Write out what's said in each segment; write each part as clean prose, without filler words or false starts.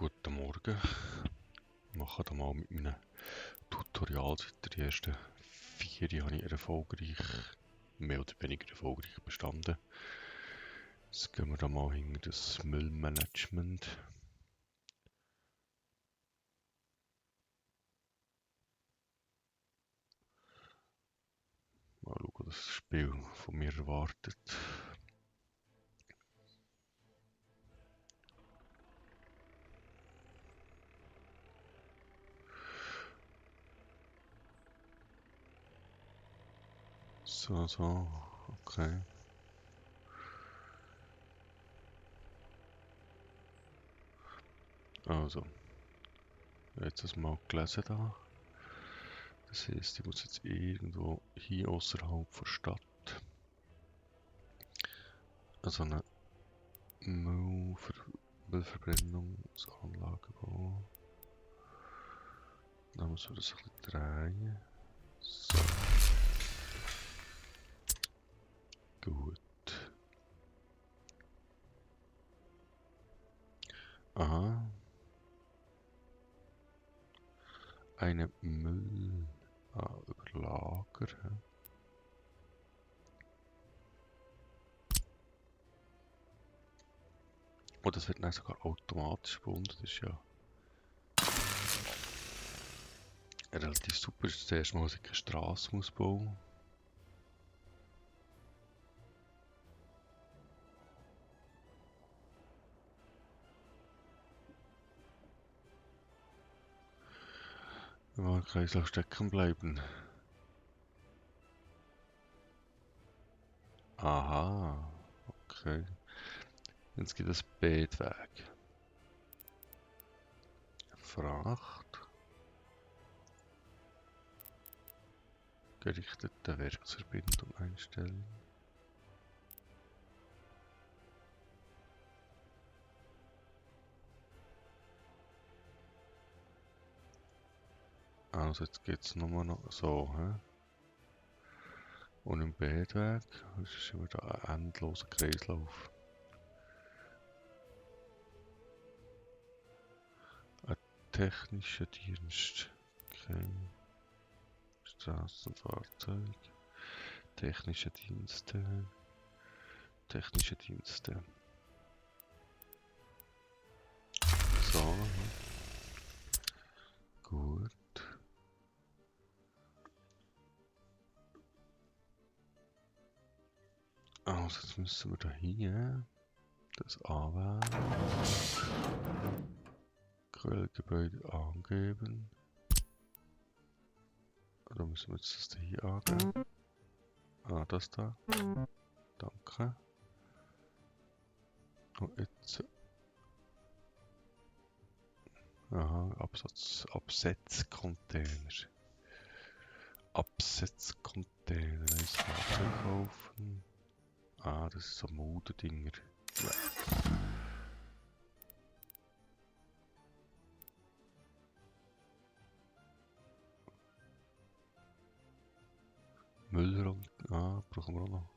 Guten Morgen. Ich mache da mal mit meinen Tutorials weiter. Die ersten 4 habe ich mehr oder weniger erfolgreich bestanden. Jetzt gehen wir da mal hinter das Müllmanagement. Mal schauen, was das Spiel von mir erwartet. So, okay. Also, jetzt das mal gelesen da. Das heisst, ich muss jetzt irgendwo hier außerhalb der Stadt also eine Müllverbrennungsanlage bauen. Dann müssen wir das ein bisschen drehen. So. Gut. Aha. Eine Überlager. Oh, das wird dann sogar automatisch gebunden. Das ist ja relativ super. Das ist das erste Mal, dass ich eine Straße muss bauen. Im Kreislauf stecken bleiben. Aha. Okay. Jetzt gibt es Beetweg. Fracht. Gerichtete Werksverbindung einstellen. Also jetzt geht es nur noch so. He? Und im Beetweg ist immer da ein endloser Kreislauf. Ein technischer Dienst. Okay. Straßenfahrzeug. Technische Dienste. Technische Dienste. So. Gut. Also jetzt müssen wir da hier das anwählen. Quellgebäude angeben. Oder müssen wir jetzt das da hier angeben? Ah, das da. Danke. Und jetzt. Aha, Absetzcontainer. Absetzcontainer. Ein Fahrzeug kaufen. Ah, das ist so Modedinger. Ja. Müllrand. Ah, brauchen wir auch noch.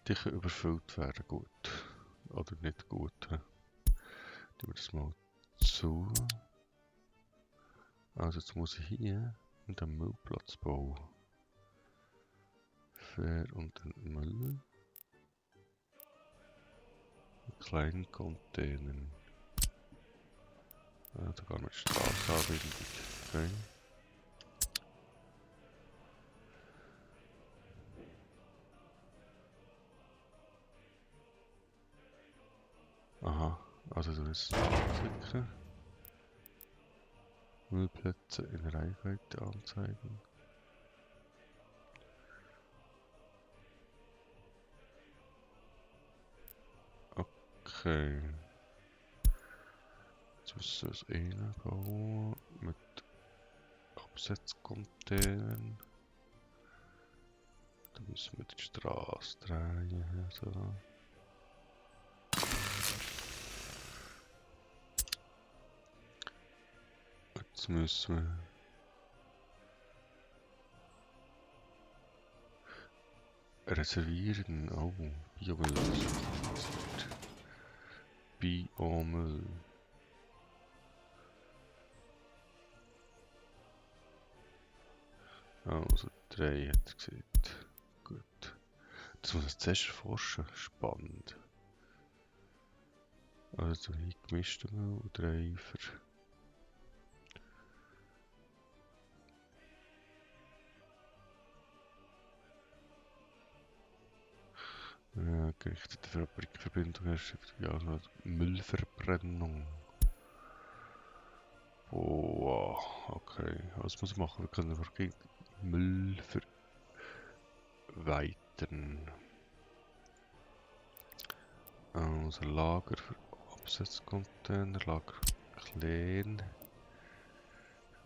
Die können überfüllt werden, gut. Oder nicht gut. He? Tun wir das mal zu. Also jetzt muss ich hier den Müllplatz bauen. Fair und den Müll. In kleinen Containern. Da kann man die Straße anbinden. Okay. Aha, also das ist sicher. Müllplätze in Reichweite anzeigen. Okay. Jetzt müssen wir das einbauen mit Absetzcontainern. Da müssen wir die Straße drehen. So. Jetzt müssen wir reservieren. Oh, Biomüll reserviert. Biomüll. Also 3 hat er gesagt. Gut. Das muss ich zuerst erforschen. Spannend. Also hier gemischter Müll und Reifer. Gerichtete Fabrikverbindung herrscht ja Müllverbrennung. Boah, okay. Was muss ich machen? Wir können einfach Müll verweitern. Also Lager für Absetzcontainer, Lager klein.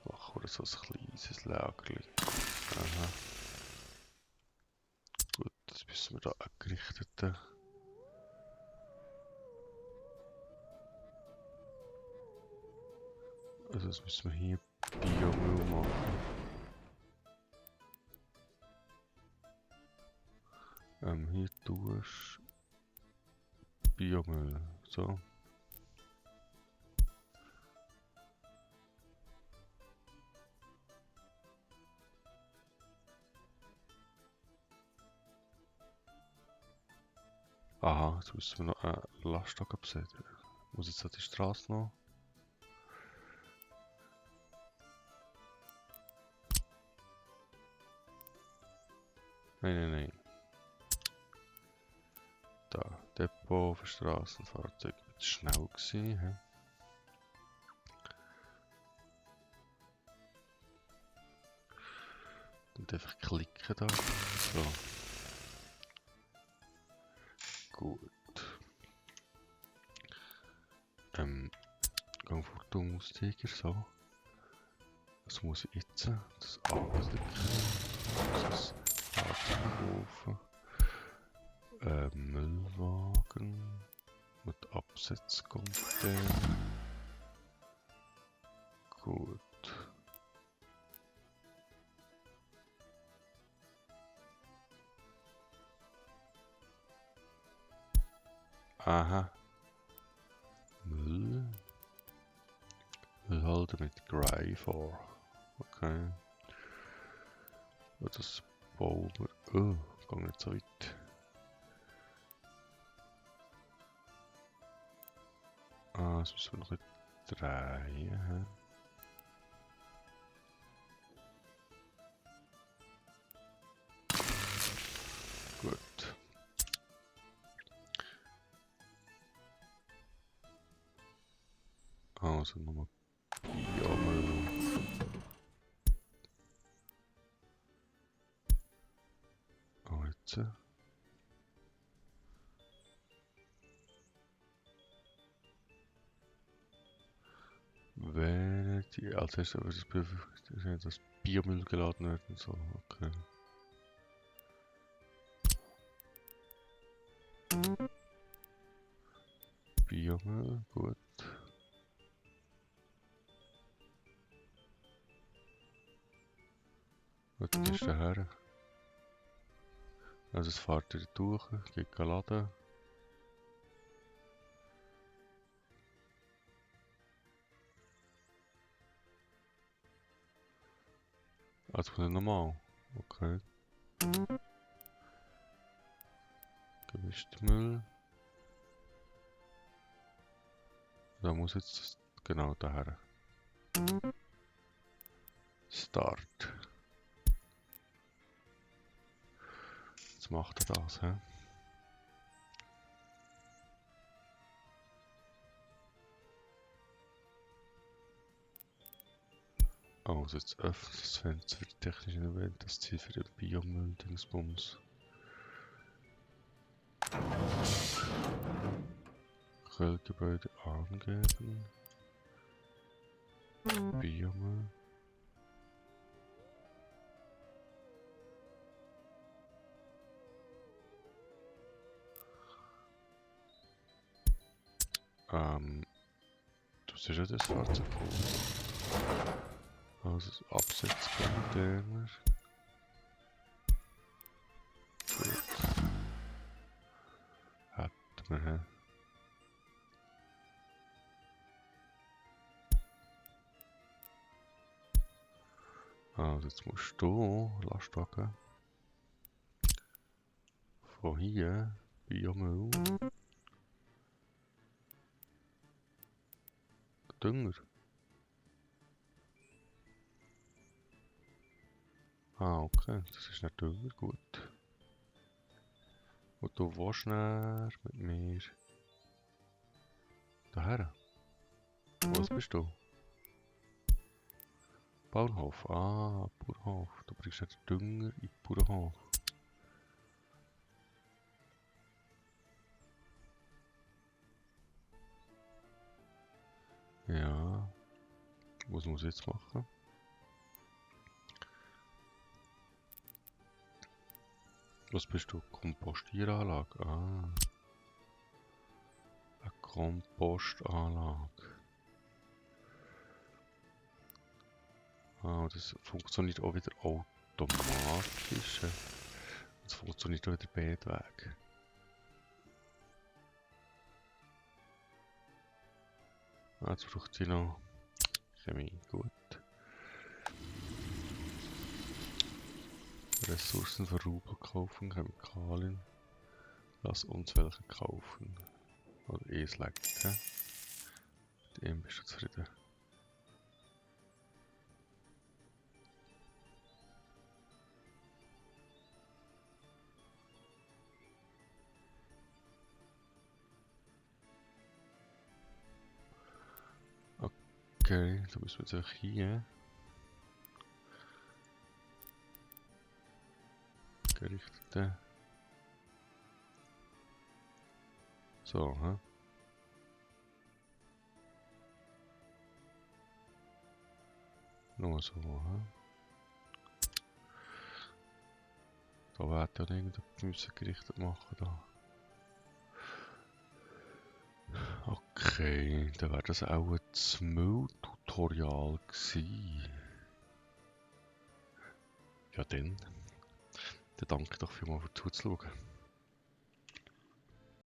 Machen wir so ein kleines Lager. Aha. Gut, jetzt müssen wir da eingerichtete. Also das müssen wir hier Biomüll machen. Hier tust Biomüll. So. Aha, jetzt müssen wir noch einen Lastwagen absetzen. Muss jetzt an die Straße noch? Nein. Da, Depot für Straßenfahrzeuge. Wird schnell gewesen, he? Und einfach klicken da. So. Gut. Gangfortungstiger, so. Was muss ich jetzt? Das anklicken. Das abkaufen. Müllwagen. Mit Absetzcontainer. Gut. Aha. Müllhalde mit Greifer. Okay. Und das bauen wir. Oh, geht nicht so weit. Ah, das müssen wir noch nicht drehen. Gut. Also nochmal Biomüll. Oh, jetzt. Wenn die als erstes aber das prüfen, dass Biomüll geladen wird und so. Okay. Biomüll, gut. Was gehst du her? Also es fährt wieder durch, geht laden. Also normal. Okay. Gemischter Müll. Da muss jetzt genau daher. Start. Jetzt macht er das, hä? Also jetzt öffnet das Fenster für die technischen Event, das Ziel für den Biomüll-Dingsbums. Quellgebäude angeben. Biomüll. Du siehst ja das Fahrzeug. Also das Absetzcontainer. Gut. Hätten wir, hä? Also jetzt musst du Lastwagen von hier Biomüll, Dünger. Ah, okay, das ist nicht Dünger, gut. Und du willst näher mit mir daher. Was bist du? Bauernhof. Ah, Bauernhof. Du bringst nicht Dünger in den Bauernhof. Ja. Was muss ich jetzt machen? Was bist du? Kompostieranlage? Ah. Eine Kompostanlage. Ah, das funktioniert auch wieder automatisch. Das funktioniert auch wieder beide Wege. Ah, jetzt braucht sie noch Chemie. Gut. Ressourcen für Rubel kaufen, Chemikalien. Lass uns welche kaufen. Oder E-Select, hä? Mit ihm bist du zufrieden. Okay, dann müssen wir jetzt einfach hier gerichtete. So, hä? Nur so, hä? Da wird ja irgendetwas müssen gerichtet machen da. Okay, dann wäre das auch ein Müll-Tutorial gewesen. Ja dann danke doch vielmals für zuzuschauen.